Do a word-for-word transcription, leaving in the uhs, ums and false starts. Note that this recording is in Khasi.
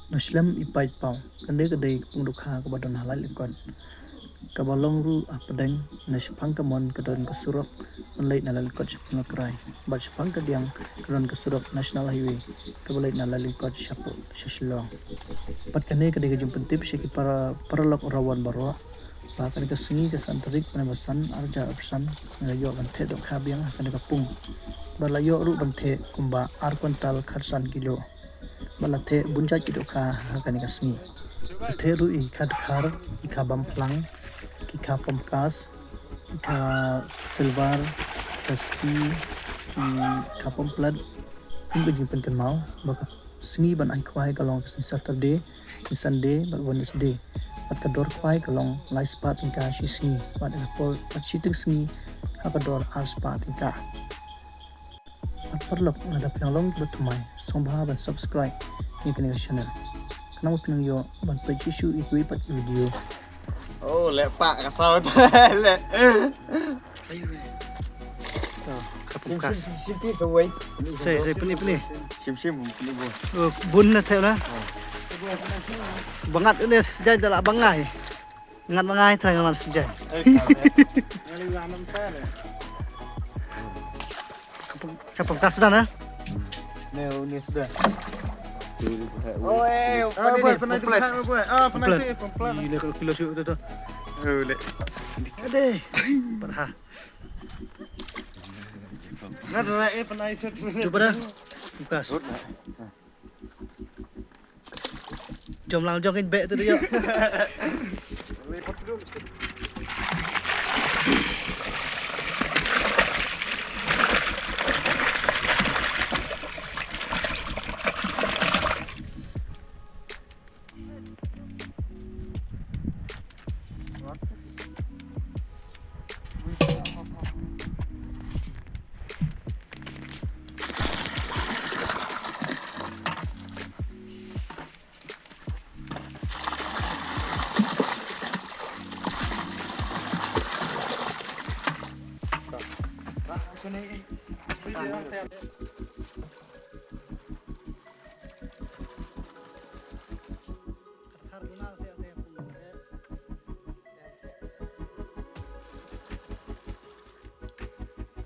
Na shlem i paid paw, kane ka dei ka pung dohkha kaba don ha Laitlakot, kaba long ruh hapdeng. Na shaphang ka mon ka don ka surok ban leit na Laitlakot shaphang Lawkrai, bad shaphang ka diang ka don ka surok National Highway kaba leit na Laitlakot shapoh sha Shillong. Bad kane ka dei ka jingpyntip sha ki para, paralok rawan baroh ba kane ka sngi ka san tarik bnai ba san, ar hajar arphew san, ngi la ïoh ban theh dohkha biang ha kane ka pung. Bad la ïoh ruh ban theh kumba ar kwintal khatsan kilo. Bad la theh bun jait ki dohkha ha kane ka sngi. La theh ruh ïa ki kha dkhar, ki kha bamphlang, ki kha pamkas, ki kha silver, ki kha spi, ki kha pamplet. Kum ka jingpynkynmaw ba ka sngi ban ai khwai ka long ka sngi Saturday, sngi Sunday bad Wednesday. Bad ka dor khwai ka long lai spah tyngka shi sngi, bad ka por bad shiteng sngi ha ka dor ar spah tyngka. Bad paralok, lada phi nang long kiba thymmai, sngewbha ban subscribe ïa kane ka channel, khnang ba phin nang ïoh ban peit shuh shuh ïa kiwei pat ki video. Oh, leh pak ka saut. Leh. Ka pamkas. Shim shim sa wei. Sei, sei, pyni, pyni. Shim shim pyni bo. Oh, bun na thep na. Ba ngat une sejai da la ba ngai. Ngat ba ngai trai ngat sejai. Eh, ka le. Ka pam-, ka pamkas dah na. Ne, une sudah. Oh, eh, ah, pynai, pynai, pynai, pynai. Ah, pynai, pynai. Ih, le kilo shu tu tu. Oh, le. Ade. Parha. Ngat dah, eh, pynai shu tu. Cuba dah. Pamkas. Jom lang jong in beh tu dia.